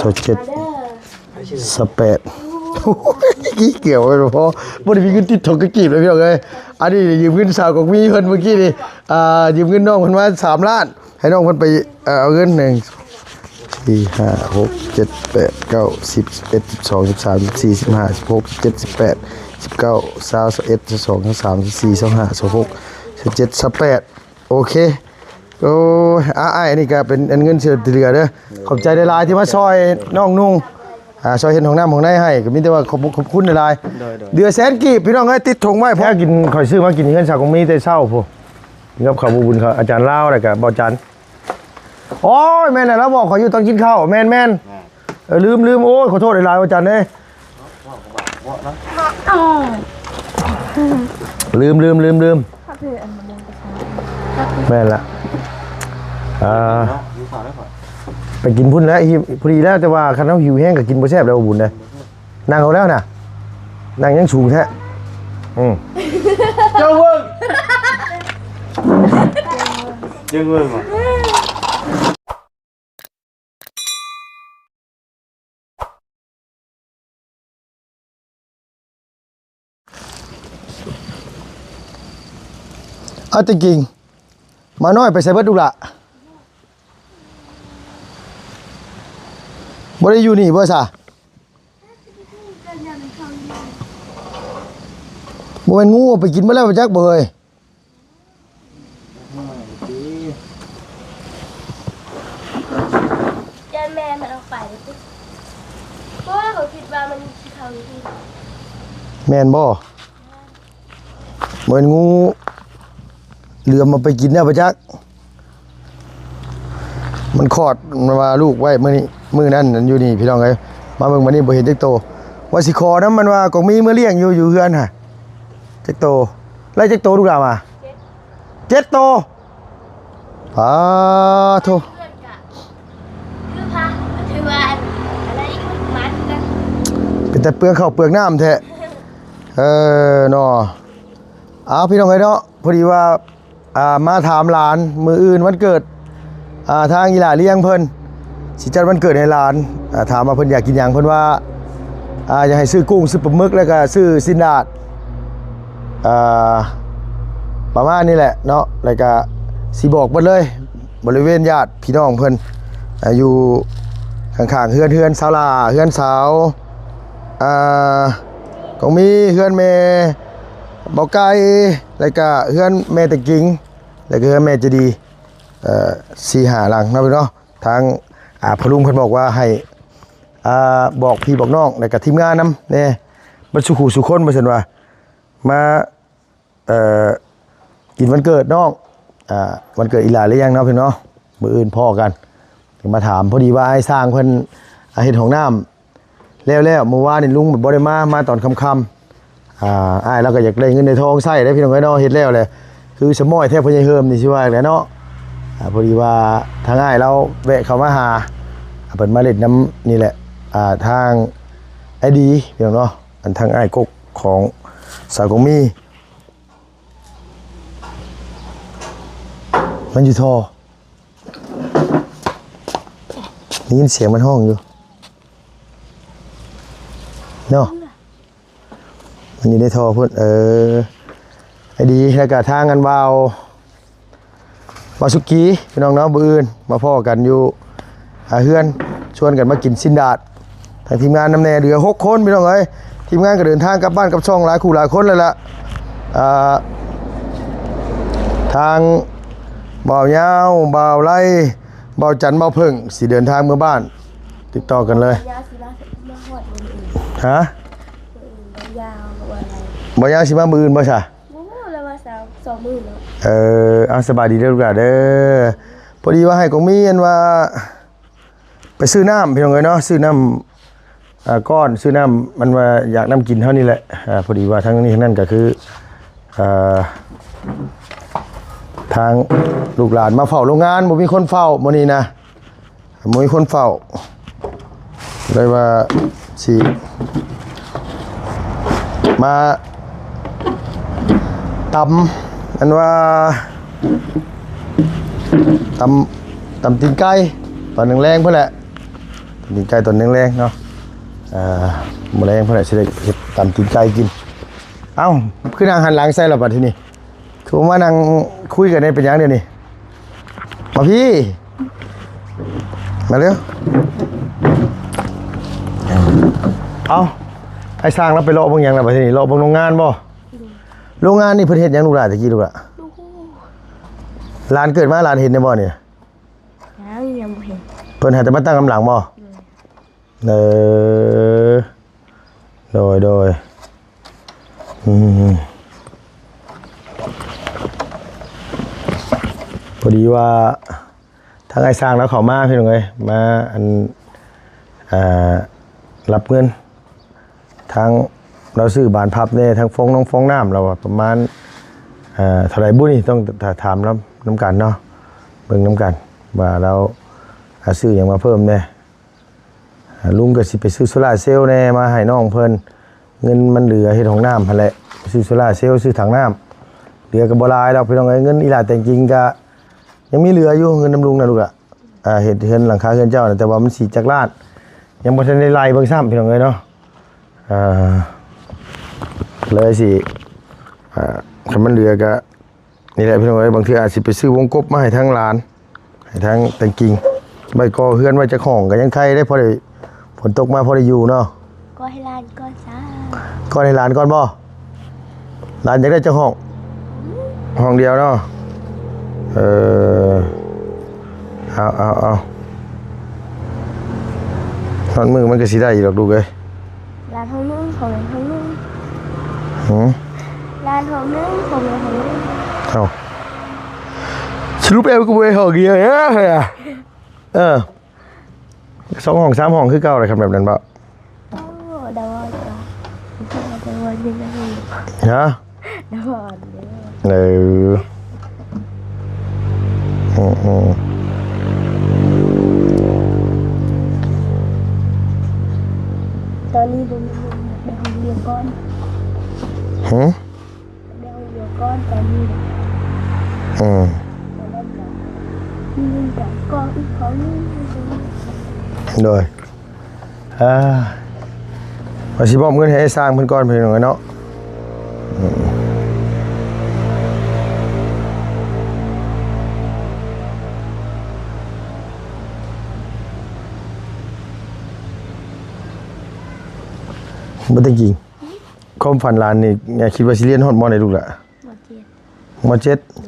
ຕໍ່ເຈັດ ຊາວແປດ ໂອ້ຍ ຂີ້ເກີຍບໍ່ພໍ ບໍ່ໄດ້ມີເງິນຕິດຖົງກັບກີບເລີຍ ພີ່ນ້ອງເອີຍ. ອັນນີ້ຢືມເງິນສາວກອກມີເພິ່ນເມື່ອກີ້ນີ້ ອ່າ ຢືມເງິນນ້ອງເພິ່ນມາສາມລ້ານ ໃຫ້ນ້ອງເພິ່ນໄປ ເອີ ເອົາເງິນ ໜຶ່ງ ສີ່ ຫ້າ ຫົກ ເຈັດ ແປດ ເກົ້າ ສິບ ສິບເອັດ ສິບສອງ ສິບສາມ ສິບສີ່ ສິບຫ້າ ສິບຫົກ ສິບເຈັດ ສິບແປດ ສິບເກົ້າ ຊາວ ຊາວເອັດ ຊາວສອງ ຊາວສາມ ຊາວສີ່ ຊາວຫ້າ ຊາວຫົກ ຊາວເຈັດ ຊາວແປດ ໂອເຄ. ໂອ້ຍ ອາ ອ້າຍ ອັນນີ້ກໍເປັນເງິນທີ່ເຫຼືອເດີ ຂອບໃຈຫຼາຍໆ ທີ່ມາຊ່ອຍນ້ອງນຸ່ງ ອ່າ ຊ່ອຍເຮັດຫ້ອງນ້ຳຫ້ອງໃນໃຫ້ ກໍມີແຕ່ວ່າຂອບ ຂອບຄຸນຫຼາຍໆ. ໂດຍໆ ເດືອນແສນກີບ ພີ່ນ້ອງເອີຍ ຕິດຖົງໄວ້. ແທ້ກິນ ຂ້ອຍຊື້ມາກິນເຮືອນສາວກອງມີແຕ່ເຊົ້າພຸ້ນ ກັບເຂົ້າບຸນຂອງອາຈານລາວ ແລ້ວກໍບໍ່ຈັນ. ໂອ້ຍ ແມ່ນແລ້ວ ລາວບອກຂ້ອຍຢູ່ຕອນກິນເຂົ້າ ແມ່ນໆ. ເອີ ລືມໆ ໂອ້ຍ ຂໍໂທດຫຼາຍໆ ອາຈານເອີຍ. ອໍ ລືມໆໆໆ ແມ່ນລະ ອ່າ ໄປກິນພຸ້ນແຫຼະ ຫິວ ພໍດີແລ້ວ ແຕ່ວ່າຄັນເຮົາຫິວແຮງກໍກິນບໍ່ແຊບແລ້ວ ບໍ່ບຸນເດ້. ນັ່ງເອົາແລ້ວນະ ນັ່ງຍັງສູງແທ້. ອືມ ເຈົ້າເບິ່ງ ເຈົ້າເບິ່ງ ເອົາແຕ່ກິງ ໝານ້ອຍໄປໃສເບິດລູກຫຼ້າ? ບໍ່ໄດ້ຢູ່ນີ້ບໍ່ຊະ? ບໍ່ແມ່ນງູເອົາໄປກິນເບິດແລ້ວບໍ່ຈັກບໍ່ເຮີ້ຍ? ຢ້ານແມ່ມັນເອົາໄປ ເພາະວ່າເຂົາຄິດວ່າມັນຊິເຂົ້າຢູ່ທີ່ ແມ່ນບໍ່? ບໍ່ແມ່ນງູເຫຼືອມເອົາໄປກິນແລ້ວບໍ່ຈັກ. ມັນຄອດ ມັນວ່າລູກໄວ້ມື້ນີ້ ມື້ນັ້ນ ອັນຢູ່ນີ້ ພີ່ນ້ອງເອີຍ ມາເບິ່ງບັດນີ້ບໍ່ເຫັນຈັກໂຕ. ວ່າຊິຂໍນຳ ມັນວ່າກອງມີເມືອລ້ຽງຢູ່ ຢູ່ເຮືອນຫັ້ນ ຈັກໂຕ ໄລ່ຈັກໂຕລູກຫຼ້າມາ? ເຈັດ ເຈັດໂຕ. ປາໂທ ເປັນຕາເປືອງເຂົ້າເປືອງນ້ຳແທ້. ເອີ ເນາະ ເອົາ ພີ່ນ້ອງເອີຍເນາະ ພໍດີວ່າ ອ່າ ມາຖາມຫຼານ ມື້ອື່ນວັນເກີດ ອ່າ ທາງອີ່ຫຼ້າລ້ຽງເພິ່ນ ຊິຈັດວັນເກີດໃຫ້ຫຼານ ອ່າ ຖາມວ່າເພິ່ນຢາກກິນຫຍັງ ເພິ່ນວ່າ ອ່າ ຢາກໃຫ້ຊື້ກຸ້ງ ຊື້ປາໝຶກ ແລ້ວກໍຊື້ຊີ້ນດາດ ອ່າ ປະມານນີ້ແຫຼະເນາະ ແລ້ວກໍຊິບອກເບິດເລີຍ ບໍລິເວນຍາດພີ່ນ້ອງເພິ່ນ ອ່າ ຢູ່ຂ້າງໆເຮືອນ ເຮືອນສາວຫຼ້າ ເຮືອນສາວ ອ່າ ກອງມີ ເຮືອນແມ່ ບໍ່ໄກ່ ແລ້ວກະເຮືອນແມ່ຕະກິງ ແລ້ວກະເຮືອນແມ່ເຈດີ ເອີ ສີ່ຫ້າຫຼັງເນາະພີ່ນ້ອງເນາະ. ທາງ ອ່າ ພໍ່ລຸງເພິ່ນບອກວ່າໃຫ້ ອ່າ ບອກພີ່ບອກນ້ອງ ແລ້ວກະທີມງານນຳແດ່ ເບິດສູ່ຄູ່ສູ່ຄົນ ວ່າຊັ້ນວ່າ ມາ ເອີ ກິນວັນເກີດນ້ອງ ອ່າ ວັນເກີດອີ່ຫຼ້າຫຼືຍັງເນາະພີ່ນ້ອງເນາະ. ມື້ອື່ນພໍ້ກັນ ມາຖາມ ພໍດີວ່າອ້າຍຊ່າງເພິ່ນ ອ່າ ເຮັດຫ້ອງນ້ຳ ແລ້ວໆ ມື້ວານນີ້ລຸງບໍ່ໄດ້ມາ ມາຕອນຄ່ຳໆ. ອ່າ ອ້າຍລາວກໍຢາກໄດ້ເງິນໄດ້ທອງໃຊ້ເດ້ພີ່ນ້ອງເອີຍເນາະ ເຮັດແລ້ວແຫຼະ ຄືສະໝ້ອຍແທ້ພໍ່ໃຫຍ່ເຮີມນີ້ ຊິວ່າແຫຼະເນາະ. ອ່າ ພໍດີວ່າທາງອ້າຍລາວແວະເຂົ້າມາຫາ ອ່າ ເພິ່ນມາຫຼິ້ນນຳນີ້ແຫຼະ ອ່າ ທາງອ້າຍດີ ພີ່ນ້ອງເນາະ ອັນທາງອ້າຍກົກຂອງສາວກອງມີ ມັນຢູ່ທໍ່ ໄດ້ຍິນສຽງມັນຮ້ອງຢູ່ເນາະ ມັນຢູ່ໃນທໍ່ພຸ້ນ. ເອີ ໄອ້ດີ ແລ້ວກະທາງອັນບ່າວ ບ່າວສຸກີ ພີ່ນ້ອງເນາະ ມື້ອື່ນມາພໍ້ກັນຢູ່ ອ່າ ເຮືອນ ຊວນກັນມາກິນຊີ້ນດາດ ທາງທີມງານນຳແດ່ ເຫຼືອຫົກຄົນພີ່ນ້ອງເອີຍ. ທີມງານກໍເດີນທາງກັບບ້ານກັບຊ່ອງຫຼາຍຄູ່ຫຼາຍຄົນແລ້ວລະ ອ່າ ທາງບ່າວຍາວ ບ່າວໄລ ບ່າວຈັນ ບ່າວເຜິ້ງ ຊິເດີນທາງເມືອບ້ານ ຕິດຕໍ່ກັນເລີຍ. ບ່າວຍາວຊິມາ ມາຮອດມື້ອື່ນ ຮະ? ມື້ອື່ນບ່າວຍາວ ບ່າວໄລ ບ່າວຍາວຊິມາມື້ອື່ນບໍ່ຊະ? ບໍ່ຮູ້ ລາວວ່າສອງ ສອງມື້ເນາະ. ເອີ ເອົາ ສະບາຍດີເດີລູກຫຼານເດີ. ພໍດີວ່າໃຫ້ກອງມີອັນວ່າ ໄປຊື້ນ້ຳພີ່ນ້ອງເອີຍເນາະ ຊື້ນ້ຳ ອ່າ ກ້ອນ ຊື້ນ້ຳ ມັນວ່າຢາກນ້ຳກິນເຮົານີ້ແຫຼະ. ອ່າ ພໍດີວ່າທາງນີ້ທາງນັ້ນກໍຄື ອ່າ ທາງລູກຫຼານມາເຝົ້າໂຮງງານ ບໍ່ມີຄົນເຝົ້າມື້ນີ້ນະ ບໍ່ມີຄົນເຝົ້າ ເລີຍວ່າຊິມາ ຕຳ ອັນວ່າ ຕຳ ຕຳຕີນໄກ່ ຕອນແລງໆ ພຸ້ນແຫຼະ. ຕີນໄກ່ຕອນແລງໆເນາະ. ອ່າ ມື້ແລງເພິ່ນຊິໄດ້ເຮັດຕຳຕີນໄກ່ກິນ. ເອົ້າ ຄືນັ່ງຫັນຫຼັງໃສ່ລະບັດທີນີ້? ຄືມານັ່ງຄຸຍກັນນີ້ເປັນຫຍັງດຽວນີ້? ມາພີ້ ມາເລັວ. ເອົ້າ ອ້າຍຊ້າງລາວໄປເລາະເບິ່ງຫຍັງລະບັດທີນີ້? ເລາະເບິ່ງໂຮງງານບໍ່? ໂຮງງານນີ້ເພິ່ນເຮັດຫຍັງລູກຫຼານ ແຕ່ກີ້ລູກຫຼານ? ຫຼານເກີດມາຫຼານເຫັນແດ່ບໍ່ນີ້? ຍັງ ຍັງບໍ່ເຫັນ. ເພິ່ນໃຫ້ແຕ່ມາຕັ້ງນຳຫຼັງບໍ່? ເອີ ໂດຍ ໂດຍ. ອືມ ພໍດີວ່າທາງອ້າຍຊ້າງລາວເຂົ້າມາ ພີ່ນ້ອງເອີຍ ມາ ອັນ ອ່າ ຮັບເງິນ ທາງລາວຊື້ບານພັບແດ່ ທາງຟອງນ້ຳ ຟອງນ້ຳ ລາວວ່າປະມານ ເອີ ເທົ່າໃດບຸນີ້ ຕ້ອງຖາມນຳ ນຳກັນເນາະ ເບິ່ງນຳກັນວ່າລາວ ອາ ຊື້ຫຍັງມາເພີ່ມແດ່. ອາ ລຸງກໍຊິໄປຊື້ໂຊລາເຊວແດ່ມາໃຫ້ນ້ອງເພິ່ນ ເງິນມັນເຫຼືອເຮັດຫ້ອງນ້ຳຫັ້ນແຫຼະ ຊື້ໂຊລາເຊວ ຊື້ຖັງນ້ຳ ເຫຼືອກໍບໍ່ຫຼາຍດອກ ພີ່ນ້ອງເອີຍ. ເງິນອີ່ຫຼ້າແຕ່ງຈິງກໍຍັງມີເຫຼືອຢູ່ ເງິນນຳລຸງນະລູກຫຼະ ອາ ເຮັດເຮືອນຫຼັງຄາເຮືອນເຈົ້ານະ ແຕ່ວ່າມັນຊິຈັກລ້ານ ຍັງບໍ່ທັນໄດ້ໄລ່ເບິ່ງຊ້ຳ ພີ່ນ້ອງເອີຍເນາະ. ອາ ເລີຍຊິ ອາ ຄັນມັນເຫຼືອກໍ ນີ້ແຫຼະພີ່ນ້ອງເອີຍ ບາງເທື່ອອາດຊິໄປຊື້ວົງກົບມາໃຫ້ທາງຫຼານ ໃຫ້ທາງແຕ່ງກິ່ງ ໄວ້ກໍ່ເຮືອນໄວ້ຈັກຫ້ອງກໍຍັງໄຄໄດ້ ພໍໄດ້ ຝົນຕົກມາພໍໄດ້ຢູ່ເນາະ. ກໍໃຫ້ຫຼານກ່ອນຊະ ກໍໃຫ້ຫຼານກ່ອນບໍ່? ຫຼານຢາກໄດ້ຈັກຫ້ອງ? ຫ້ອງດຽວເນາະ. ເອີ ເອົາ ເອົາ ເອົາ ຮອດມື້ມັນກໍຊິໄດ້ຢູ່ດອກລູກເອີຍ. ຫຼານຫ້ອງໜຶ່ງ ຂອງແມ່ນຫ້ອງໜຶ່ງ. ຫື? ຫຼານຫ້ອງໜຶ່ງ ຂອງແມ່ນຫ້ອງໜຶ່ງ. ເອົ້າ ສະຫຼຸບແອວກໍບໍ່ໄດ້ຫ້ອງດຽວເດີ້. ເອີ ສອງຫ້ອງສາມຫ້ອງຄືເກົ່າແຫຼະ ຄັນແບບນັ້ນເບາະ. ໂອ້ ດາວອນກໍ ດາວອນຍັງໄດ້ຢູ່. ຮະ? ດາວອນເດີ. ເອີ ອືມໆ ຕອນນີ້ບໍ່ມີເງິນ ໄດ້ຫ້ອງດຽວກ່ອນ. ຫື? ໄດ້ຫ້ອງດຽວກ່ອນຕອນນີ້ນະ. ອືມ ຕອນນັ້ນນະ ມີເງິນກະກໍອີກຫ້ອງໜຶ່ງ. ໂດຍ. ອ່າ ວ່າຊິມອບເງິນໃຫ້ອ້າຍຊ້າງເພິ່ນກ່ອນ ພີ່ນ້ອງເອີຍເນາະ. ອືມ ບໍ່ໄດ້ກິນ. ຄວາມຝັນຫຼານນີ້ ຄິດວ່າຊິຮຽນຮອດມໍໃດລູກຫຼະ? ມໍເຈັດ. ມໍເຈັດ. ໂດຍ.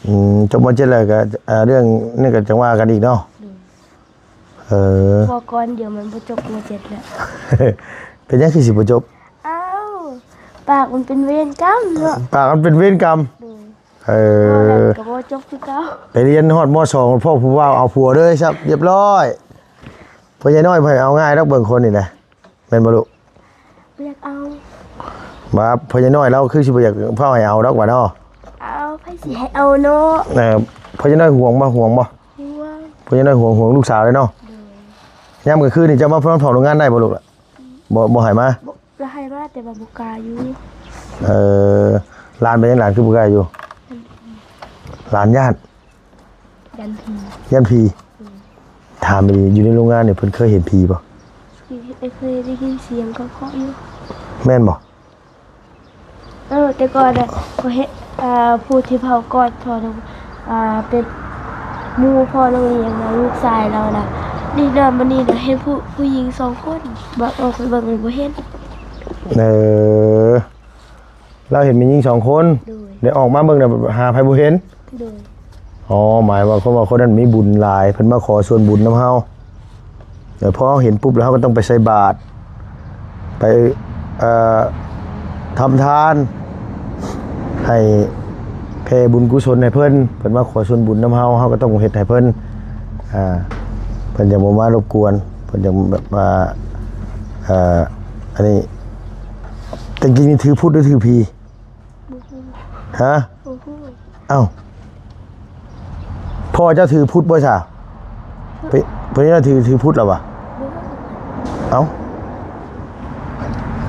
ອືມ ຈົບມໍເຈັດແລ້ວກໍ ເລື່ອງນີ້ກໍຈັ່ງວ່າກັນອີກເນາະ. ໂດຍ. ເອີ ພໍກ່ອນດຽວມັນບໍ່ຈົບມໍເຈັດແລ້ວ. ເປັນຫຍັງຄືຊິບໍ່ຈົບ? ອ້າວ ປາກມັນເປັນເວນກຳເນາະ. ປາກມັນເປັນເວນກຳ. ໂດຍ. ເອີ ກໍບໍ່ຈົບຄືເກົ່າ. ໄປຮຽນຮອດມໍສອງ ພໍ້ຜູ້ບ່າວເອົາຜົວເລີຍຊັບ ລຽບຮ້ອຍ. ພໍ່ໃຫຍ່ນ້ອຍບໍ່ໃຫ້ເອົາງ່າຍດອກ ເບິ່ງຄົນນີ້ນະ. ແມ່ນບໍ່ລູກ? ບໍ່ຢາກເອົາ. ວ່າພໍ່ໃຫຍ່ນ້ອຍລາວຄືຊິບໍ່ຢາກຟ້າວໃຫ້ເອົາດອກວ່າເນາະ. ເອົາ ໃຜຊິໃຫ້ເອົາເນາະ. ເອີ ພໍ່ໃຫຍ່ນ້ອຍຫວງບໍ່? ຫວງບໍ່? ຫວງ. ພໍ່ໃຫຍ່ນ້ອຍຫວງ ຫວງລູກສາວເລີຍເນາະ. ໂດຍ. ຍາມກາງຄືນນີ້ເຈົ້າມານອນເຝົ້າໂຮງງານໄດ້ບໍ່ລູກ? ບໍ່ ບໍ່ໃຫ້ມາ? ບໍ່ ລະໃຫ້ມາແຕ່ວ່າບໍ່ກ້າຢູ່. ເອີ ຫຼານເປັນຫຍັງ ຫຼານຄືບໍ່ກ້າຢູ່? ຫຼານຢ້ານ. ຢ້ານຜີ. ຢ້ານຜີ. ອືມ ຖາມອີ່ຫຼີ ຢູ່ໃນໂຮງງານນີ້ເພິ່ນເຄີຍເຫັນຜີບໍ່? ເຄີຍ ເຄີຍໄດ້ຍິນສຽງເຄາະໆຢູ່. ແມ່ນບໍ່? ເອີ ແຕ່ກ່ອນນະ ຂ້ອຍເຫັນ ອ່າ ຜູ້ທີ່ເຜົາກອດພໍ່ນ້ອງ ອ່າ ເປັນໝູ່ພໍ່ນ້ອງລຽງນະ ລູກຊາຍລາວນະ. ນີ້ນະ ມື້ນີ້ນະ ເຫັນຜູ້ ຜູ້ຍິງສອງຄົນ ບາດອອກໄປເບິ່ງແລ້ວບໍ່ເຫັນ. ເອີ ລາວເຫັນແມ່ຍິງສອງຄົນ. ໂດຍ. ໄດ້ອອກມາເບິ່ງນະ ຫາໃຜບໍ່ເຫັນ. ໂດຍ. ອໍ ໝາຍວ່າ ເພາະວ່າຄົນນັ້ນມີບຸນຫຼາຍ ເພິ່ນມາຂໍສ່ວນບຸນນຳເຮົາ. ເອີ ພໍເຮົາເຫັນປຸບແລ້ວ ເຮົາກໍຕ້ອງໄປໃສ່ບາດ ໄປ ເອີ ທຳທານ ໃຫ້ແຜ່ບຸນກຸສົນໃຫ້ເພິ່ນ. ເພິ່ນມາຂໍສ່ວນບຸນນຳເຮົາ ເຮົາກໍຕ້ອງເຮັດໃຫ້ເພິ່ນ. ອ່າ ເພິ່ນຈະບໍ່ມາລົບກວນ ເພິ່ນຈະແບບວ່າ ເອີ ອັນນີ້ ແຕ່ຈິງນີ້ຖືພຸດຫຼືຖືຜີ? ບໍ່ຮູ້. ຮະ? ບໍ່ຮູ້. ອ້າວ ພໍ່ເຈົ້າຖືພຸດບໍ່ຊະ? ເພິ່ນ ເພິ່ນວ່າຖື ຖືພຸດລະຫວາ? ບໍ່ຮູ້.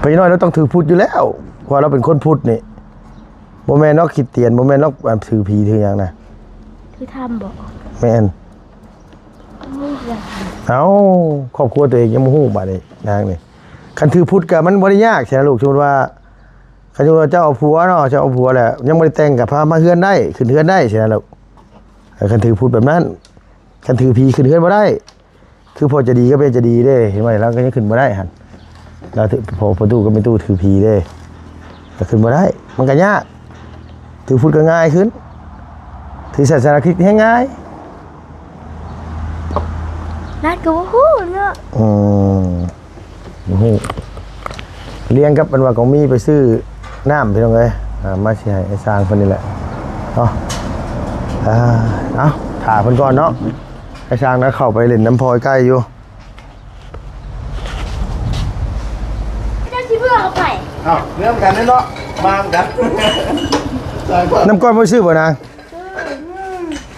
ເອົ້າ ພໍ່ໃຫຍ່ນ້ອຍລາວຕ້ອງຖືພຸດຢູ່ແລ້ວ ເພາະວ່າລາວເປັນຄົນພຸດນີ້. ບໍ່ແມ່ນດອກ ຄຣິສຕຽນ ບໍ່ແມ່ນດອກ ອັນ ຖືຜີຖືຫຍັງນະ. ຖືທຳບໍ? ແມ່ນ. ເອົ້າ ຄອບຄົວຕົວເອງຍັງບໍ່ຮູ້ບາດນີ້ນາງນີ້. ຄັນຖືພຸດກໍມັນບໍ່ໄດ້ຍາກຊີ້ນະລູກ. ສົມມຸດວ່າ ຄັນສົມມຸດວ່າເຈົ້າເອົາຜົວເນາະ ເຈົ້າເອົາຜົວແລ້ວ ຍັງບໍ່ໄດ້ແຕ່ງກໍພາມາເຮືອນໄດ້ ຂຶ້ນເຮືອນໄດ້ຊີ້ນະລູກ. ຄັນຖືພຸດແບບນັ້ນ ຄັນຖືຜີຂຶ້ນເຮືອນບໍ່ໄດ້. ຄືພໍ່ໃຈດີກັບແມ່ໃຈດີເດ້ ເຫັນບໍ່ ລາວກໍຍັງຂຶ້ນບໍ່ໄດ້ຫັ້ນ. ລາວຖື ພໍ່ ພໍ່ຕູ້ກັບແມ່ຕູ້ຖືຜີເດ້ ກໍຂຶ້ນບໍ່ໄດ້ ມັນກໍຍາກ. ຖືພຸດກໍງ່າຍຂຶ້ນ ຖືສາສະໜາຄຣິດແຮ່ງງ່າຍ. ນັດກໍບໍ່ຮູ້ເນາະ. ອືມ ບໍ່ຮູ້ ລຽງກັບອັນວ່າກອງມີໄປຊື້ນ້ຳ ພີ່ນ້ອງເອີຍ. ອ່າ ມາຊິໃຫ້ອ້າຍຊ່າງເພິ່ນນີ້ແຫຼະເນາະ. ອ່າ ເອົາ ຖ້າເພິ່ນກ່ອນເນາະ. ອ້າຍຊ່າງນະເຂົ້າໄປຫຼິ້ນນຳພໍ່ອ້າຍໄກ່ຢູ່. ເຈົ້າຊິເມືອກັບໃຜ? ອ້າວ ເມືອນຳກັນເນາະ ມານຳກັນ. ນ້ຳກ້ອນບໍ່ຊື້ບໍ່ນາງ?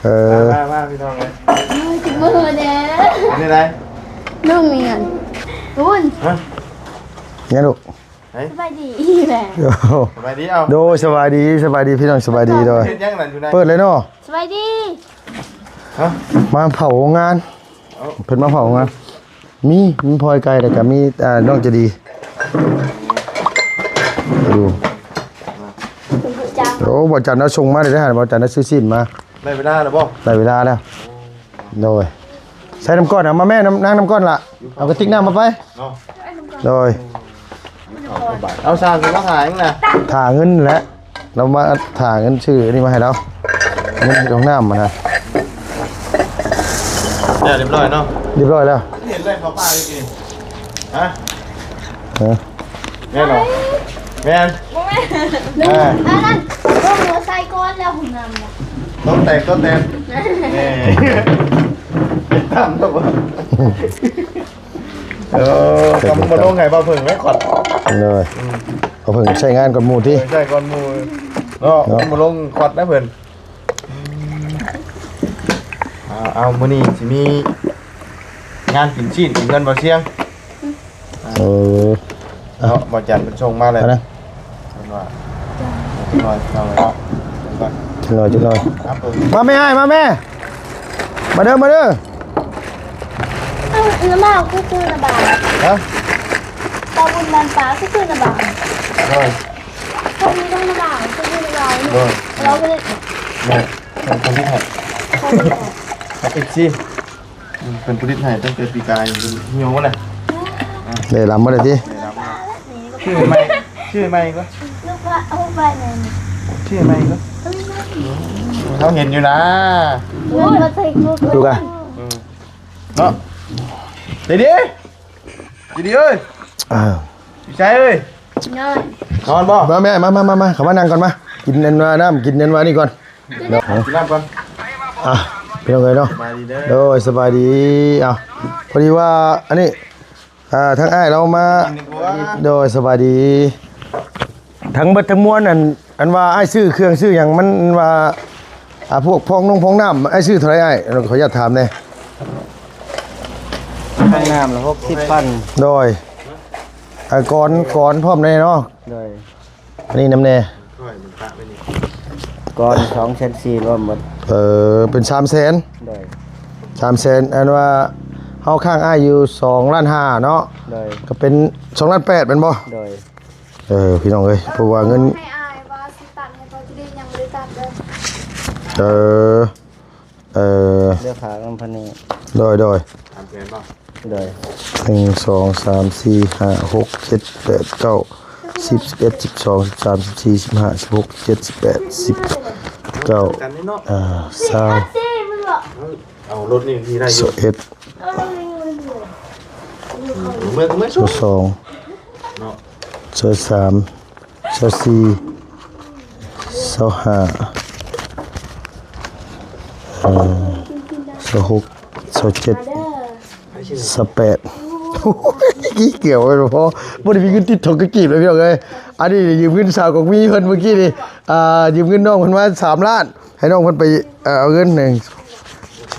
ເອີ ມາ ມາ ພີ່ນ້ອງເອີຍ. ຊິເມືອແດ່. ເປັນຈັ່ງໃດ? ນ້ອງມີເງິນ. ລຸນ ຮະ? ຫຍັງລູກ? ສະບາຍດີແຫຼະ. ໂອ້ ສະບາຍດີ. ເອົ້າ ໂດຍ ສະບາຍດີ ສະບາຍດີພີ່ນ້ອງ ສະບາຍດີ. ໂດຍ ເຮັດຫຍັງນັ້ນຢູ່ໃນ? ເປີດເລີຍເນາະ. ສະບາຍດີ. ຮະ? ມາເຜົາໂຮງງານ. ເອົ້າ ເພິ່ນມາເຜົາໂຮງງານ. ມີ ມີພໍ່ອ້າຍໄກ່ ແລ້ວກໍມີ ອ່າ ນ້ອງໃຈດີຢູ່. ໂອ້ ບ່າວຈັນເອົາສົ່ງມາໄດ້ຫັ້ນ ບ່າວຈັນເອົາຊື້ຊີ້ນມາ. ໄດ້ເວລາແລ້ວບໍ່? ໄດ້ເວລາແລ້ວ. ໂດຍ ໃສ່ນ້ຳກ້ອນ ເອົາມາແມ່ ນ້ຳ ນາງ ນ້ຳກ້ອນລະ ເອົາກະຕິກນ້ຳມາໄປເນາະ. ໂດຍ ເອົາຊ່າງຂຶ້ນມາຖ້າຫຍັງນະ? ຖ້າເງິນແຫຼະ ລາວມາຖ້າເງິນຊື້ອັນນີ້ມາໃຫ້ລາວ ເງິນເຮັດຫ້ອງນ້ຳຫັ້ນນະ. ແລ້ວ ຮຽບຮ້ອຍເນາະ? ຮຽບຮ້ອຍແລ້ວ. ເຫັນເລີຍເຂົ້າປ່າຢູ່ນີ້ ຮະ? ເອີ ແມ່ນບໍ່? ແມ່ນ ບໍ່ແມ່ນ. ອ່າ ອັນນັ້ນ ເບິ່ງວ່າໃສ່ກ່ອນແລ້ວ ຫ້ອງນ້ຳນະ ຕ້ອງແຕກ ຕ້ອງແຕກ. ແມ່ ເອີ ຄຳບໍ່ລົງໃຫ້ບ່າວເຜິ້ງແມ່ຂອດ. ເອີ ບ່າວເຜິ້ງໃຊ້ງານກ່ອນໝູ່ຕິ. ເອີ ໃຊ້ກ່ອນໝູ່ເນາະ ເນາະ ບໍ່ລົງຂອດນະເພິ່ນ. ເອົາ ເອົາ ມື້ນີ້ຊິມີງານກິນຊີ້ນຢູ່ເຮືອນບ່າວຊຽງ. ເອີ ເນາະ ບ່າວຈັນເພິ່ນສົ່ງມາແລ້ວ ເພິ່ນວ່າ ຈັກໜ້ອຍ ຈັກໜ້ອຍ ມາແມ່ອ້າຍ ມາແມ່ ມາເດີ ມາເດີ. ເອົ້າ ນ້ຳບ່າວຄືຄືນ້ຳບ່າວ ຮະ? ຕາບຸນບ້ານປ່າຄືຄືນ້ຳບ່າວ. ໂດຍ ເຂົາມີນ້ອງນ້ຳບ່າວຄືຄືນ້ຳບ່າວ. ໂດຍ ລາວເຮັດ ແມ່ ເພິ່ນຜະລິດໃຫ້ ເອັຟຊີ ເພິ່ນຜະລິດໃຫ້ຕັ້ງແຕ່ປີກາຍ ເພິ່ນຫ່ຽວໝົດແຫຼະ. ໄດ້ລຳບໍ່ໄດ້ຕິ? ໄດ້ລຳ. ຊື້ໃໝ່ ຊື້ໃໝ່ກໍ ລູກວ່າເອົາໄປແມ່ນ ຊື້ໃໝ່ກໍ ເຮົາເຫັນຢູ່ນາ ລູກກະ ອືມ ເນາະ. ດີດີ ດີດີເອີຍ ອ່າ ຢູ່ໃສເອີຍ? ນອນ ນອນບໍ່? ມາແມ່ ມາ ມາ ມາ ມາ ເຂົ້າມານັ່ງກ່ອນມາ ກິນອັນວ່ານ້ຳ ກິນອັນວ່ານີ້ກ່ອນ. ເນາະ ກິນນ້ຳກ່ອນ. ອ່ະ ພີ່ນ້ອງເອີຍເນາະ ສະບາຍດີເດີ. ໂດຍ ສະບາຍດີ. ເອົ້າ ພໍດີວ່າອັນນີ້ ອ່າ ທາງອ້າຍລາວມາ ໂດຍ ສະບາຍດີ. ທັງເບິດທັງມວນ ອັນ ອັນວ່າອ້າຍຊື້ເຄື່ອງຊື້ຫຍັງ ມັນວ່າ ອ່າ ພວກພອງນົງພອງນ້ຳ ອ້າຍຊື້ເທົ່າໃດອ້າຍ? ຂໍອະນຸຍາດຖາມແດ່. ພອງນ້ຳລະຫົກສິບພັນ. ໂດຍ ອ່າ ກອນ ກອນພ້ອມແດ່ເນາະ. ໂດຍ ອັນນີ້ນຳແດ່ ກອນສອງແສນສີ່ ລວມໝົດ. ເອີ ເປັນສາມແສນ. ໂດຍ ສາມແສນ. ອັນວ່າເຮົາຄ້າງອ້າຍຢູ່ສອງລ້ານຫ້າເນາະ. ໂດຍ ກໍເປັນສອງລ້ານແປດແມ່ນບໍ່? ໂດຍ ເອີ ພີ່ນ້ອງເອີຍ ເພາະວ່າເງິນ ໃຫ້ອ້າຍວ່າຊິຕັດໃຫ້ ພໍດີຍັງບໍ່ໄດ້ຕັດເດີ. ເອີ ເອີ ເຫຼືອຄ່ານຳພັນນີ້. ໂດຍ ໂດຍ ສາມແສນບໍ່? ໂດຍ ໜຶ່ງ ສອງ ສາມ ສີ່ ຫ້າ ຫົກ ເຈັດ ແປດ ເກົ້າ ສິບ ສິບເອັດ ສິບສອງ ສິບສາມ ສິບສີ່ ສິບຫ້າ ສິບຫົກ ສິບເຈັດ ສິບແປດ ສິບເກົ້າ ອ່າ ຊາວ ເອົາລົດນີ້ທີ່ໄດ້ຢູ່ ຊາວເອັດ ເອີ ເມືອ ເມືອ ຊາວສອງ ເນາະ ຊາວສາມ ຊາວສີ່ ຊາວຫ້າ ເອີ ຊາວຫົກ ຊາວເຈັດ ຊາວແປດ ໂອ້ຍ ເກືອບບໍ່ພໍ ບໍ່ໄດ້ມີເງິນຕິດຖົງກັບກີບເລີຍ ພີ່ນ້ອງເອີຍ. ອັນນີ້ຢືມເງິນສາວກອງມີເພິ່ນເມື່ອກີ້ນີ້ ອ່າ ຢືມເງິນນ້ອງເພິ່ນມາສາມລ້ານ ໃຫ້ນ້ອງເພິ່ນໄປ ເອີ ເອົາເງິນ ໜຶ່ງ ສອງ ສາ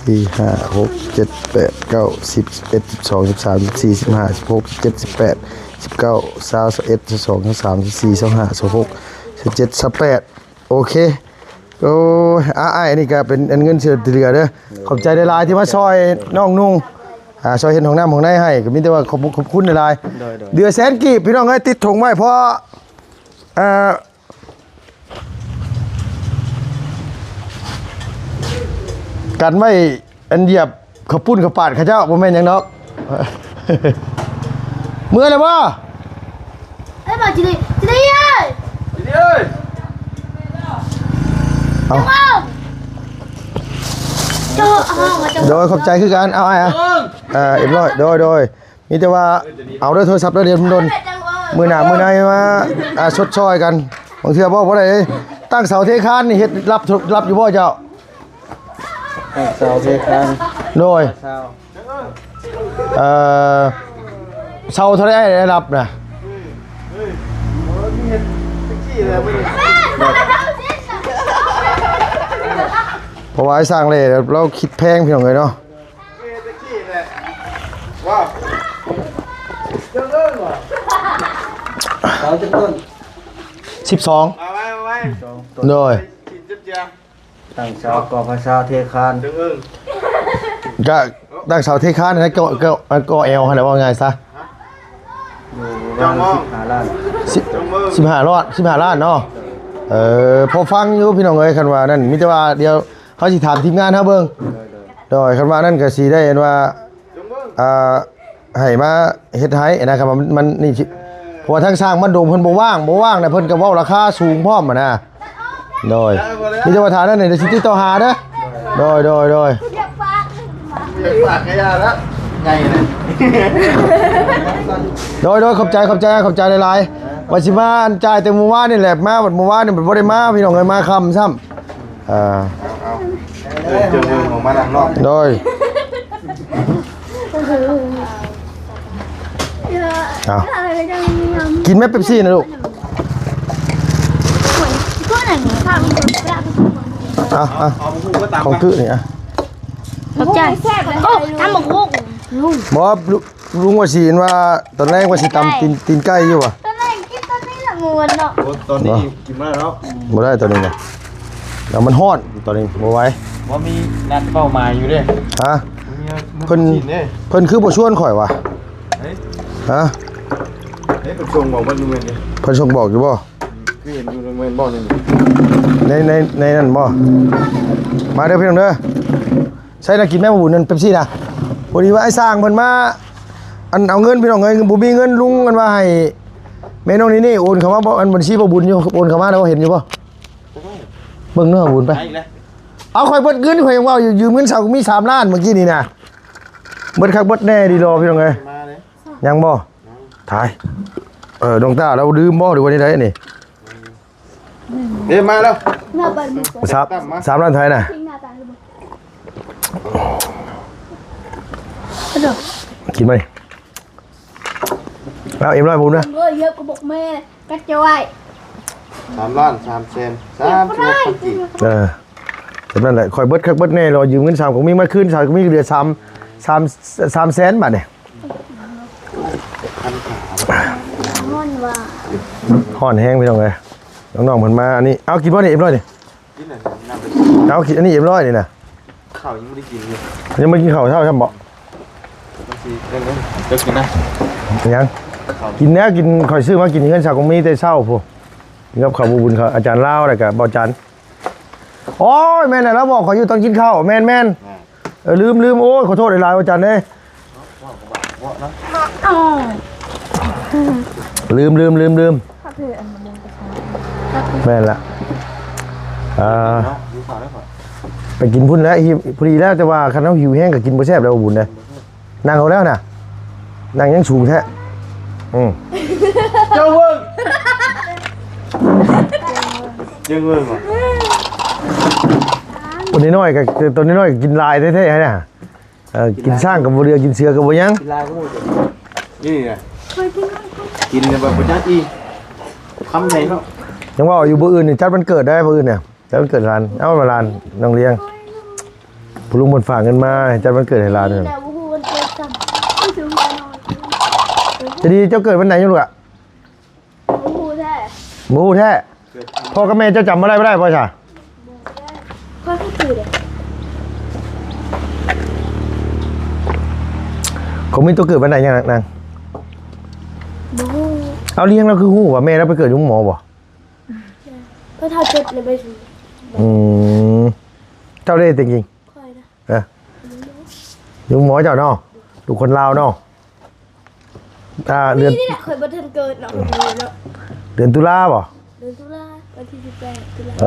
ມ ສີ່ ຫ້າ ຫົກ ເຈັດ ແປດ ເກົ້າ ສິບ ສິບເອັດ ສິບສອງ ສິບສາມ ສິບສີ່ ສິບຫ້າ ສິບຫົກ ສິບເຈັດ ສິບແປດ ສິບເກົ້າ ຊາວ ຊາວເອັດ ຊາວສອງ ຊາວສາມ ຊາວສີ່ ຊາວຫ້າ ຊາວຫົກ ຊາວເຈັດ ຊາວແປດ ໂອເຄ. ໂອ້ຍ ອາ ອ້າຍ ອັນນີ້ກໍເປັນອັນເງິນຊ່ວຍເຫຼືອເດີ ຂອບໃຈຫຼາຍໆ ທີ່ມາຊ່ອຍນ້ອງນຸ່ງ ອ່າ ຊ່ອຍເຮັດຫ້ອງນ້ຳຫ້ອງໃນໃຫ້ ກໍມີແຕ່ວ່າຂອບບຸນຂອບຄຸນຫຼາຍໆ ໂດຍໆ ເດືອນແສນກີບ ພີ່ນ້ອງເອີຍ ຕິດຖົງໄວ້ ເພາະ ອ່າ ກັນໄວ້ ອັນຢຽບເຂົ້າປຸ້ນເຂົ້າປາດເຂົາເຈົ້າ ບໍ່ແມ່ນຫຍັງດອກ. ເມື່ອແລ້ວບໍ່? ເອີ ມາຈີດີ ຈີດີເອີຍ ຈີດີເອີຍ ເອົາ ເຈົ້າເອົາມາ ເຈົ້າ ໂດຍ ຂອບໃຈຄືກັນ ເອົາອ້າຍ ເອີ ເອີ ຮຽບຮ້ອຍ ໂດຍ ໂດຍ ມີແຕ່ວ່າເອົາເດີໂທລະສັບເດີ ດຽວມັນດົນ ມື້ໜ້າມື້ໃນມາ ອ່າ ຊົດຊ່ອຍກັນ ບາງເທື່ອບໍ່ ບໍ່ໄດ້ເດ້ ຕັ້ງເສົາເທຄານນີ້ເຮັດ ຮັບ ຮັບຢູ່ບໍ່ເຈົ້າ? ຕັ້ງເສົາເທຄານ ໂດຍ ເສົາ ເອີ ເສົາເທົ່າໃດໄດ້ຮັບນະ? ເພາະວ່າໄອ້ຊ່າງເລ່ລາວຄິດແພງ ພີ່ນ້ອງເອີຍເນາະ. ເສົາຈັກຕົ້ນ? ສິບສອງ ເອົາໄວ້ ເອົາໄວ້ ໂດຍ ສິບເຈັດເທື່ອ ຕັ້ງເສົາ ກໍ່ພາສາເທຄານ ເອີ ກະຕັ້ງເສົາເທຄານຫັ້ນແຫຼະ ກໍ່ ກໍ່ ກໍ່ແອວຫັ້ນແຫຼະ ເວົ້າງ່າຍຊະ ຢູ່ປະມານສິບຫ້າລ້ານ ສິບ ສິບຫ້າລ້ານ ສິບຫ້າລ້ານເນາະ. ເອີ ພໍຟັງຢູ່ພີ່ນ້ອງເອີຍ ຄັນວ່ານັ້ນ ມີແຕ່ວ່າດຽວເຮົາຊິຖາມທີມງານເຮົາເບິ່ງ ໂດຍ ໂດຍ ຄັນວ່ານັ້ນກໍຊິໄດ້ອັນວ່າ ອ່າ ໃຫ້ມາເຮັດໃຫ້ນະ ຄັນວ່າມັນ ມັນນີ້ຊິ ເພາະວ່າທາງຊ່າງບ້ານດົງເພິ່ນບໍ່ວ່າງ ບໍ່ວ່າງນະ ເພິ່ນກໍເວົ້າລາຄາສູງພ້ອມຫັ້ນນະ ໂດຍ ມີແຕ່ວ່າຖ້ານັ້ນນີ້ ດຽວຊິຕິດຕໍ່ຫາເດີ ໂດຍ ໂດຍ ໂດຍ ໂດຍ ໂດຍ ຂອບໃຈ ຂອບໃຈ ຂອບໃຈຫຼາຍໆ ວ່າຊິມາອັນຈ່າຍແຕ່ມື້ວານນີ້ແຫຼະ ມາບັດມື້ວານນີ້ບັດບໍ່ໄດ້ມາ ພີ່ນ້ອງເອີຍ ມາຄ່ຳຊ້ຳ ອ່າ ເອີ ເຈົ້າເບິ່ງອອກມານຳເນາະ ໂດຍ ເອົາ ກິນແມ່ເປັບຊີນະລູກ ເອົາ ເອົາ ຂອງຄືນີ້ ອ່ະ ຂອບໃຈ ໂອ້ ຕຳບັກຫຸ່ງ ລຸງ ບໍ່ ລຸງວ່າຊິ ວ່າຕອນແລງວ່າຊິຕຳຕີນ ຕີນໄກ່ຢູ່ຫວາ? ຕອນແລງກິນຕອນນີ້ລະມ່ວນເນາະ ໂອ້ ຕອນນີ້ກິນບໍ່ໄດ້ເນາະ ບໍ່ໄດ້ຕອນນີ້ນະ ແລ້ວມັນຮ້ອນຕອນນີ້ບໍ່ໄຫວ ບໍ່ມີນັດເປົ້າໝາຍຢູ່ເດ້ ຮະ ເພິ່ນ ເພິ່ນຄືບໍ່ຊວນຂ້ອຍຫວາ? ຮະ ເພິ່ນສົ່ງບອກວ່າແມ່ນ ເພິ່ນສົ່ງບອກຢູ່ບໍ່? ຄືເຫັນຢູ່ແມ່ນບໍ່ນີ້ ໃນ ໃນ ໃນນັ້ນບໍ່? ມາເດີພີ່ນ້ອງເດີ ໃສ່ນະ ກິນແມ່ບໍ່ບຸນນັ້ນເປັບຊີນະ ພໍດີວ່າໄອ້ຊ່າງເພິ່ນມາ ອັນເອົາເງິນ ພີ່ນ້ອງເອີຍ ບໍ່ມີເງິນ ລຸງອັນວ່າໃຫ້ແມ່ນ້ອງນີ້ນີ້ໂອນເຂົ້າມາບໍ່ ອັນບັນຊີບໍ່ບຸນຢູ່ ໂອນເຂົ້າມາແລ້ວເຫັນຢູ່ບໍ່? ເບິ່ງເນາະບຸນໄປ ເອົາ ຂ້ອຍເບິດເງິນ ຂ້ອຍຍັງເວົ້າຢູ່ ຢືມເງິນສາວກໍມີສາມລ້ານເມື່ອກີ້ນີ້ນະ ເບິດຄັກເບິດແນ່ດີລໍ ພີ່ນ້ອງເອີຍ ຍັງບໍ່? ຕາຍ ເອີ ນ້ອງຕ້າລາວລືມບໍ່ ຫຼືວ່າແນວໃດນີ້? ເດ້ ມາແລ້ວ ສາມ ສາມລ້ານໄທນະ ກິນໄປ ເອົາ ເອັມຮ້ອຍ ພູມນະ ເອີ ເຍອະກະບອກແມ່ ກັດຈະໄວ້ ສາມລ້ານສາມແສນສາມສິບຫົກພັນກີບ ເອີ ສ່ຳນັ້ນແຫຼະ ຂ້ອຍເບິດຄັກເບິດແນ່ ລໍຢືມເງິນສາວກໍມີມາຄືນ ສາວກໍມີເຫຼືອສາມ ສາມ ສາມແສນບາດນີ້ ຮ້ອນວ່າ ຮ້ອນແຮງພີ່ນ້ອງເອີຍ ນ້ອງໆເພິ່ນມາ ອັນນີ້ ເອົາ ກິນບໍ່ນີ້ ເອັມຮ້ອຍນີ້ ກິນແລ້ວ ເອົາ ກິນອັນນີ້ ເອັມຮ້ອຍນີ້ນະ ເຂົ້າຍັງບໍ່ໄດ້ກິນຢູ່ ຍັງບໍ່ກິນເຂົ້າເຊົ້າຊ້ຳບໍ່? ເຈົ້າກິນນະ ຍັງ ກິນແລ້ວ ກິນ ຂ້ອຍຊື້ມາກິນເຮືອນສາວກົງມີແຕ່ເຊົ້າພຸ້ນ ກິນກັບເຂົ້າບໍ່ບຸນ ເຂົ້າອາຈານລາວ ແລ້ວກະບໍ່ຈັນ ໂອ້ຍ ແມ່ນແຫຼະ ລາວບອກຂ້ອຍຢູ່ຕອນກິນເຂົ້າ ແມ່ນໆ ເອີ ລືມໆ ໂອ້ຍ ຂໍໂທດຫຼາຍໆ ອາຈານເອີຍ ລືມໆ ລືມໆ ແມ່ນລະ ເອີ ໄປກິນພຸ້ນແຫຼະ ຫິວ ພໍດີແລ້ວ ແຕ່ວ່າຄັນເຮົາຫິວແຮງກໍກິນບໍ່ແຊບແລ້ວ ບຸນເດ້. ນັ່ງເອົາແລ້ວນະ ນັ່ງຍັງສູງແທ້ ອືມ ເຈົ້າເບິ່ງ ຍັງເບິ່ງບໍ່ ຕົວນ້ອຍໆກໍ ຕົວນ້ອຍໆກໍກິນຫຼາຍແທ້ໆນະ ເອີ ກິນຊ້າງກໍບໍ່ເຫຼືອ ກິນເສືອກໍບໍ່ຍັງ ກິນຫຼາຍກໍບໍ່ ນີ້ນະ ຂ້ອຍກິນ ກິນແບບບໍ່ຈັກອີ່ ຄຳໃຫຍ່ເນາະ ຍັງເວົ້າຢູ່ ມື້ອື່ນນີ້ຈັດວັນເກີດໄດ້ ມື້ອື່ນນະ. ຈັດວັນເກີດຫຼານ ເອົາຫຼານນ້ອງລ້ຽງ ພໍ່ລຸງເພິ່ນຝາກເງິນມາໃຫ້ຈັດວັນເກີດໃຫ້ຫຼານ ນີ້ແຫຼະ ບໍ່ຮູ້ວັນເກີດຊ້ຳ ຈະດີ ເຈົ້າເກີດວັນໃດຢູ່ລູກອະ? ບໍ່ຮູ້ແທ້ ບໍ່ຮູ້ແທ້ ເກີດ ພໍ່ກັບແມ່ເຈົ້າຈຳບໍ່ໄດ້ ບໍ່ໄດ້ບໍ່ຊະ? ບໍ່ມີຕົວເກີດວັນໃດຫຍັງນາງ? ບໍ່ຮູ້. ເອົາ ລ້ຽງລາວຄືຮູ້ວ່າແມ່ລາວໄປເກີດຢູ່ໂຮງໝໍບໍ່? ເພິ່ນເຮົາຈົດໃນໃບ ອືມ ເຈົ້າເດ້ແຕ່ງຈິງ? ຂ້ອຍນະ ເອີ ຢູ່ໂຮງໝໍເຈົ້າເນາະ ລູກຄົນລາວເນາະ. ອ່າ ເດືອນ ປີນີ້ແຫຼະ ຂ້ອຍບໍ່ທັນເກີດເນາະ ເນາະ ເດືອນຕຸລາບໍ່? ເດືອນຕຸລາ ວັນທີສິບແປດຕຸລາ. ເອ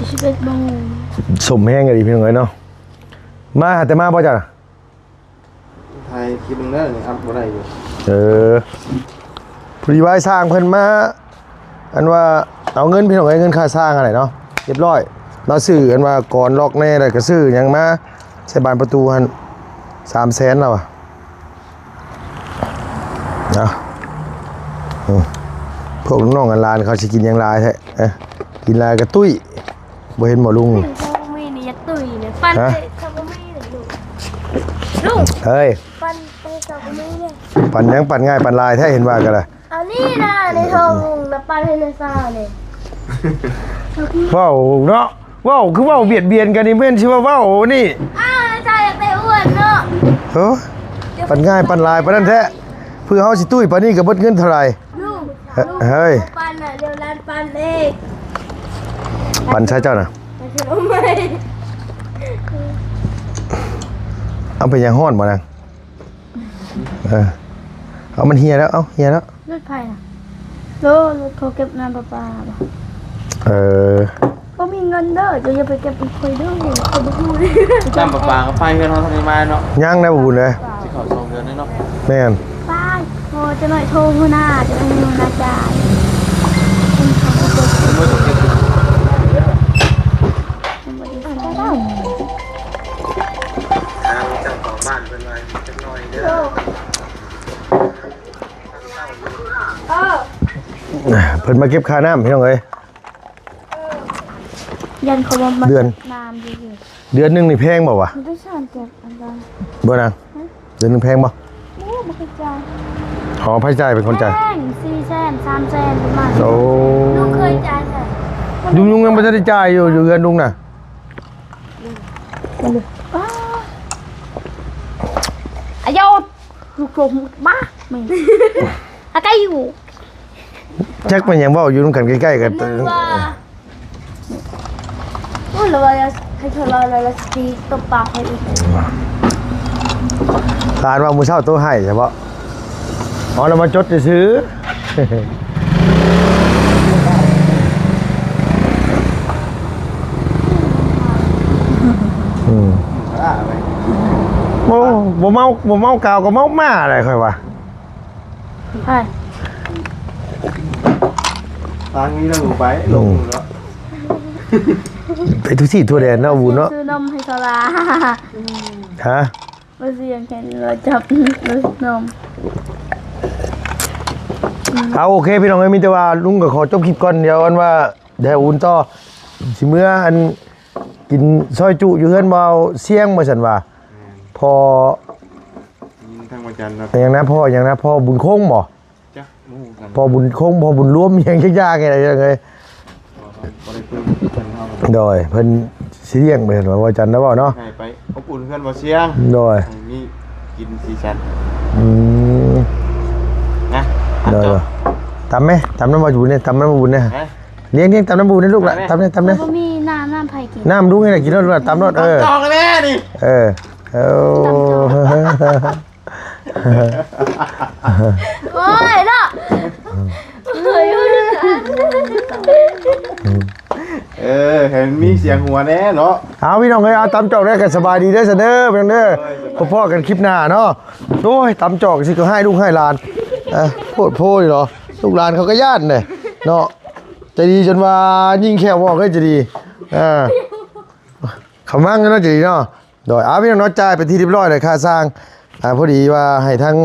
ີ ສິບເອັດໂມງ. ສົມແຮງອີ່ຫຼີພີ່ນ້ອງເອີຍເນາະ. ມາຫາແຕ່ມາບໍ່ເຈົ້ານະ? ຖ່າຍຄລິບເບິ່ງເດີ ອັບບໍ່ໄດ້ຢູ່. ເອີ ພໍດີວ່າອ້າຍຊ່າງເພິ່ນມາ ອັນວ່າເອົາເງິນ ພີ່ນ້ອງເອີຍ ເງິນຄ່າສ້າງຫັ້ນແຫຼະເນາະ ຮຽບຮ້ອຍ. ມາຊື້ອັນວ່າກອນລັອກແດ່ ແລ້ວກໍຊື້ຫຍັງມາໃສ່ບານປະຕູຫັ້ນ ສາມແສນລາວວ່າ. ເອົາ ອືມ ພວກນ້ອງຫຼານເຂົາຊິກິນຫຍັງຫຼາຍແທ້? ເອີ ກິນຫຼາຍກໍຕຸ້ຍ. ບໍ່ເຫັນບໍ່ລຸງ? ຊາວກະມີນີ້ຢາກຕຸ້ຍນີ້ ປັ່ນ ຮະ? ຊາວກະມີນີ້ ລຸງ ລຸງ ເຮີ້ຍ ປັ່ນ ເອີ ຊາວກະມີນີ້ ປັ່ນຫຍັງ? ປັ່ນງ່າຍປັ່ນຫຼາຍແທ້ ເຫັນວ່າກໍໄດ້. ເອົານີ້ນະ ໃນທ້ອງລຸງນະ ປັ່ນໃຫ້ໃນຊາວນີ້. ເວົ້າເນາະ ເວົ້າຄືເວົ້າບຽດບຽນກັນນີ້ ແມ່ນຊິວ່າເວົ້ານີ້. ອ້າວ ຊາວຢາກໄດ້ອ້ວນເນາະ. ໂອ້ ປັ່ນງ່າຍປັ່ນຫຼາຍປານນັ້ນແທ້ ເພື່ອເຮົາຊິຕຸ້ຍປານນີ້ກໍເບິດເງິນເທົ່າໃດ? ລຸງ ເຮີ້ຍ ເຮົາປັ່ນນະ ດຽວຫຼານປັ່ນເອງ. ປັ່ນໃສ່ເຈົ້ານະ ເອົາໄປຫຍັງ ຮ້ອນບໍ່ນາງ? ເອີ ເອົາ ມັນເຫ່ຍແລ້ວ ເອົາ ເຫ່ຍແລ້ວ. ລົດໃຜນະ? ໂລ ລົດເຂົາເກັບນ້ຳປະປາບໍ່? ເອີ ບໍ່ມີເງິນເດີ ເຈົ້າຢ່າໄປເກັບນຳຂ້ອຍເດີ ຂ້ອຍບໍ່ຮູ້ເດ້. ນ້ຳປະປາກໍໄຟເຮືອນເຮົາທັນໄດ້ມາເນາະ. ຍັງນະ ບໍ່ບຸນເອີຍ ຊິເຂົ້າສອງເດືອນແລ້ວເນາະ. ແມ່ນ ໄປ ໂອ້ ຈັກໜ້ອຍໂທຫົວໜ້າ ຈັກໜ້ອຍຫົວໜ້າຈ່າຍ. ທາງເຈົ້າຂອງບ້ານເພິ່ນວ່າຈັກໜ້ອຍເດີ ເອີ ເພິ່ນມາເກັບຄ່ານ້ຳ ພີ່ນ້ອງເອີຍ. ຢ້ານເຂົາວ່າມາ ເດືອນ ເກັບນ້ຳຢູ່ ເດືອນໜຶ່ງນີ້ແພງບໍ່ວະ? ມັນຕ້ອງສາມແສນ ອັນນັ້ນ ບໍ່ນາງ? ຮະ? ເດືອນໜຶ່ງແພງບໍ່? ໂອ້ ບໍ່ເຄີຍຈ່າຍ. ອໍ ໃຜຈ່າຍ ເປັນຄົນຈ່າຍ? ແພງ ສີ່ແສນ ສາມແສນ ປະມານ. ໂອ້ ລຸງເຄີຍຈ່າຍໃສ່? ລຸງ ລຸງຍັງບໍ່ທັນໄດ້ຈ່າຍຢູ່ ຢູ່ເຮືອນລຸງນະ. ອາຍຸ ລູກໂປ່ງບ້າແມ່ງ ອາໄກຢູ່. ຈັກແມ່ນຫຍັງ ເວົ້າຢູ່ນຳກັນໃກ້ໆກັນ. ໂອ້ຍ ລະວ່າໃຫ້ເຂົາລາວລະຊິຕົບປາກໃຫ້ອີກ. ຫຼານວ່າມື້ເຊົ້າໂຕໃຫ້ຊະເບາະ. ອໍ ລະມາຈົດຊື່ໆ. ອືມ ໂອ້ ບໍ່ເມົາ ບໍ່ເມົາກາວກໍເມົາໝ້າໄດ໋ ຂ້ອຍວ່າ. ໄປ ທາງນີ້ລະໄປ ອືມ ລົງເນາະ ໄປທຸກທີ່ທົ່ວແດນເນາະ ບຸນເນາະ. ຊື້ນົມໃຫ້ສາລາ. ຮະ? ບໍ່ສຽງແຄ່ນີ້ລະຈັບ ຊື້ນົມ. ເອົາ ໂອເຄ ພີ່ນ້ອງເອີຍ ມີແຕ່ວ່າລຸງກໍຂໍຈົບຄລິບກ່ອນ ດຽວອັນວ່າ ດຽວອຸ່ນຕໍ່ ຊິເມືອອັນ ກິນຊອຍຈຸຢູ່ເຮືອນບ່າວຊຽງ ວ່າຊັ້ນວ່າ. ແມ່ນ ພໍ່ ຍິງທາງວັນຈັນເນາະ. ຫຍັງນະ ພໍ່ຫຍັງນະ ພໍ່ບຸນຄົງບໍ່? ຈັກ ບໍ່ຮູ້ກັນ ພໍ່ບຸນຄົງ ພໍ່ບຸນລວມ ຫຍັງຈັກຢ່າງນີ້ແຫຼະ ພີ່ນ້ອງເອີຍ. ບໍ່ໄດ້ຄຸຍກັນເຮົາ. ໂດຍ ເພິ່ນຊິລ້ຽງໄປ ວ່າຈັນນະເວົ້າເນາະ. ໃຫ້ໄປອົບອຸ່ນເຮືອນບ່າວຊຽງ. ໂດຍ ໃຫ້ມີກິນສີສັນ. ອືມ ນະ ໂດຍ ຕຳແມ້ ຕຳນຳບ່າວບຸນນີ້ ຕຳນຳບ່າວບຸນນີ້. ຮະ? ລ້ຽງ ລ້ຽງ ຕຳນ້ຳບູນໃຫ້ລູກຫຼະ ຕຳແດ່ ຕຳແດ່. ບໍ່ມີນ້ຳ ນ້ຳໃຜກິນ? ນ້ຳລຸງນີ້ແຫຼະ ກິນໂລດ ຕຳໂລດ. ເອີ ຕຳຈອກແລ້ວນີ້ ເອີ ເອີ ຕຳຈອກ. ໂອ້ຍເນາະ ເອີ ໃຫ້ມັນມີສຽງຫົວແດ່ເນາະ. ເອົາ ພີ່ນ້ອງເອີຍ ເອົາ ຕຳຈອກແລ້ວກໍສະບາຍດີເດີຊັ້ນເດີ ພີ່ນ້ອງເດີ. ພໍ້ກັນຄລິບໜ້າເນາະ. ໂອ້ຍ ຕຳຈອກຊິກໍຮ້າຍລູກຮ້າຍຫຼານ ເອີ ໂພດໂພນີ້ເນາະ. ລູກຫຼານເຂົາກໍຢ້ານເດ້ເນາະ. ໃຈດີຈົນວ່າຍິງແຂ້ວອອກເລີຍ ໃຈດີ. ອ່າ ຂະມັງເນາະ ໃຈດີເນາະ. ໂດຍ ອ່າ ພີ່ນ້ອງເນາະ ຈ່າຍເປັນທີ່ຮຽບຮ້ອຍແລ້ວຄ່າຊ່າງ. ອ່າ ພໍດີວ່າໃຫ້ທາງ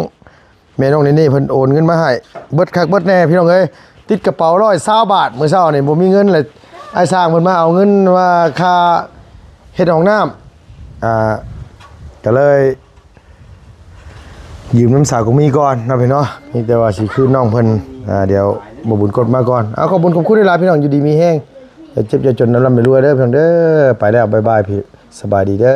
ແມ່ນ້ອງເນເນ່ເພິ່ນໂອນເງິນມາໃຫ້ ເບິດຄັກເບິດແນ່ ພີ່ນ້ອງເອີຍ. ຕິດກະເປົາຮ້ອຍຊາວບາດ ມື້ເຊົ້ານີ້ບໍ່ມີເງິນເລີຍ. ອ້າຍຊ່າງເພິ່ນມາເອົາເງິນວ່າຄ່າເຮັດຫ້ອງນ້ຳ ອ່າ ກໍເລີຍ ຢືມນຳສາວກະມີກ່ອນເນາະ ພີ່ເນາະ. ມີແຕ່ວ່າຊິຄືນນ້ອງເພິ່ນ ອ່າ ດຽວບໍ່ບຸນກົດມາກ່ອນ. ເອົາ ຂອບບຸນຂອບຄຸນຫຼາຍໆ ພີ່ນ້ອງ ຢູ່ດີມີແຮງ ຢ່າເຈັບຢ່າຈົນ ລ່ຳໆລວຍໆເດີພີ່ນ້ອງເດີ. ໄປແລ້ວ ບາຍບາຍ ພີ່ ສະບາຍດີເດີ.